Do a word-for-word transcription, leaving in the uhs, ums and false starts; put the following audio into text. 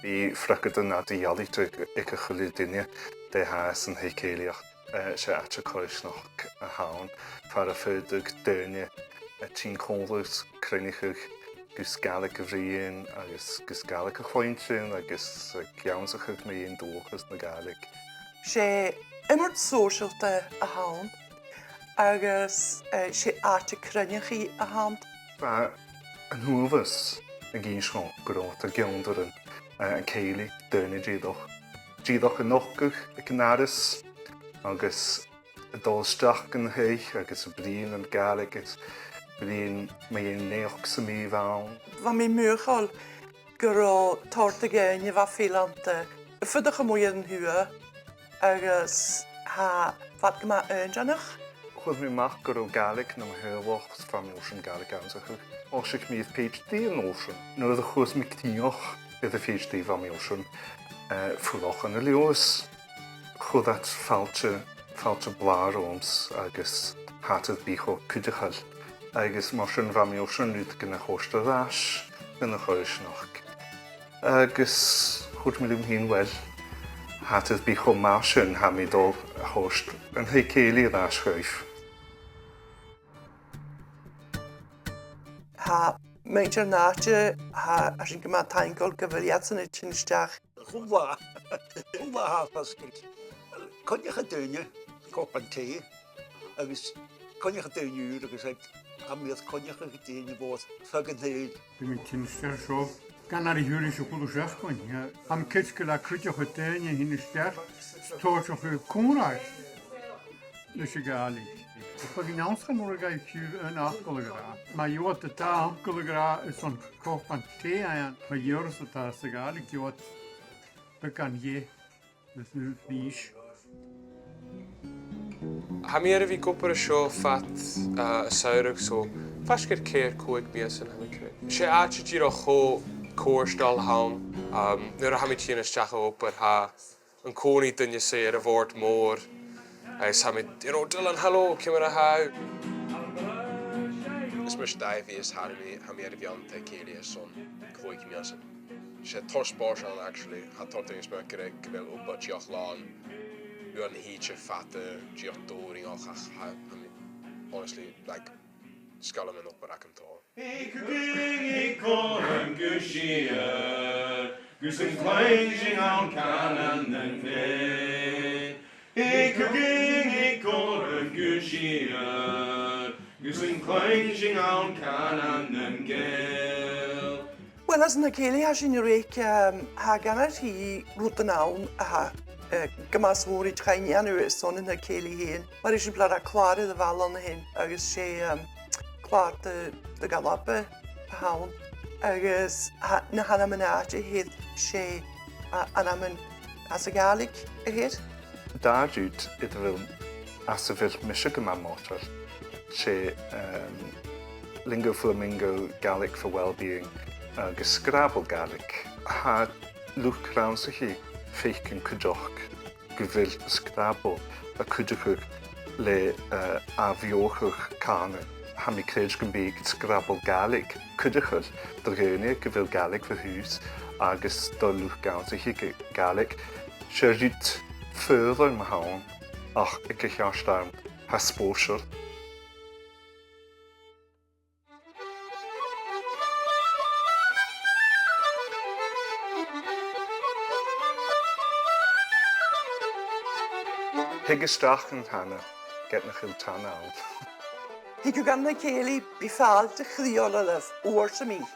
Bidh freagairtean eadar-dhealaichte aig a h-uile duine dè tha san taigh-cèilidh, eh, 's e àite coimhearsnachd a th' ann, far am faodadh daoine a thighinn còmhla 's cruinneachadh gus Gàidhlig a bhruidhinn agus gus Gàidhlig a chluinntinn agus, eh, ag ionnsachadh mu dheidhinn dualchas na Gàidhlig. 'S e iomairt shòisealta a th' ann agus, eh, 's e àite cruinneachaidh a th' ann. Bha an t-uabhas ag innse dhomh gun robh iad ag ionndrainn, eh, an cèilidh, daoine dìreach, dìreach a' nochdadh aig an doras agus a' dol a-steach dhan taigh agus a' bruidhinn na Gàidhlig agus a' bruidhinn mu dheidhinn naidheachd sam bith a bh' ann. Bha mi mothachail gun robh tòrr dhaoine a bha fileanta, a' fuireach a-muigh air an tuath agus tha, bha iad gu math aontachadh. Chuir mi a-mach gun robh Gàidhlig nam theaghlach 's bha mi airson Gàidhlig ionnsachadh. Thòisich mi air PhD an uair sin. Nuair a chuir mi crìoch air a' PhD bha mi airson, eh, fuireach ann an Leòdhas. Chuir iad fàilte, fàilte blàth romhamsa agus tha iad air bith cho cuideachail. Agus mar sin bha mi airson rudeigin a thoirt air ais dhan a' choimhearsnachd. Agus thuirt mi rium fhìn, uill, tha iad air bith cho math sin, tha mi a' dol a thoirt an taigh-cèilidh air ais dhaibh. Tha muinntir an àite, tha, tha sinn gu math taingeil gu bheil iadsan a' tighinn a-steach. Cho math, cho math a tha e fosgailte. Coinneachadh daoine, cupan tì, agus coinneachadh daoine ùra agus, like, tha mi air coinneachadh daoine bho air feadh an t-saoghail. Bidh mi a' tighinn a-steach an seo gun a h-uile seachdain, yeah. Tha mi cinnteach gu bheil e a' cuideachadh daoine a thighinn a-steach, 's tòiseachadh còmhradh leis a' Ghàidhlig. Is bidh an t-ionnsachadh mòr a' gabhail fiù 's aon fhacal a ràdh. Ma gheibh iad dà fhacal a ràdh airson cupan tì ann, ma gheibh iad dà fhacal a ràdh, gheibh iad beagan dheth leis an fhìs. Tha mi air a bhith ag obair an seo fad, uh, an t-samhraidh, so faisg air ceithir, còig mìosan, tha mi a' creids'. 'S e àite dìreach cho cofhurtail a th' ann, um, nuair a tha mi a' tighinn a-steach a dh'obair, tha an-còmhnaidh daoine a' suidhe air a' bhòrd mhòr, agus tha mi, you know, "Dylan, hello, ciamar a tha thu?" Is mise Daibhidh is tha mi, tha mi air a bhith ann an taigh-cèilidh airson còig mìosan. 'S e tòrr spòrs ann, actually. Tha tòrr daoine a' smaoineachadh gu bheil obair dìreach làn uair na h-oidhche fada, dìreach dòrainneach, ach tha, tha mi, honestly, like, 's toil leam an obair agam tòrr. Thig thugainn a' chòmhradh gu sìor, gus an cluinn sinn an cànan nan Gàidheal. Thig thugainn a' chòmhradh gu sìor, gus an cluinn sinn an cànan nan Gàidheal. Uill, anns an taigh-cèilidh tha sinn a' reic, um, tha gu math rudan ann a tha, uh, gu math mòr a th' ann airson an taigh-cèilidh fhèin. Mar eisimpleir, tha clàr air a' bhaile an sin, agus 's e, um, clàr de, de dh'Alba a th' ann, agus tha, na h-ainmean-àite a th' air, 's e, uh, ainmean às a' Ghàidhlig a th' air. Dà rud air a bheil, às a bheil mise gu math moiteil, 's e, um, Lingo Flamingo, Gaelic for Wellbeing, agus Scrabble Gaelic. Tha luchd-rannsachaidh a' faicinn cuideachd gu bheil Scrabble a' cuideachadh le, eh, ath-bheothachadh cànain. Tha mi a' creids' gum bi Scrabble Gaelic cuideachail do dhaoine gu bheil Gàidhlig bho thùs agus do luchd-rannsachaidh Gàidhlig. 'S e rud foghlam a th' ann, ach aig a' cheart àm, tha e spòrsail. Thig a-steach dhan tana, ged nach eil tana ann. Thig thugainn dhan taigh-cèilidh, bidh fàilte chridheil oirbh, uair sam bith.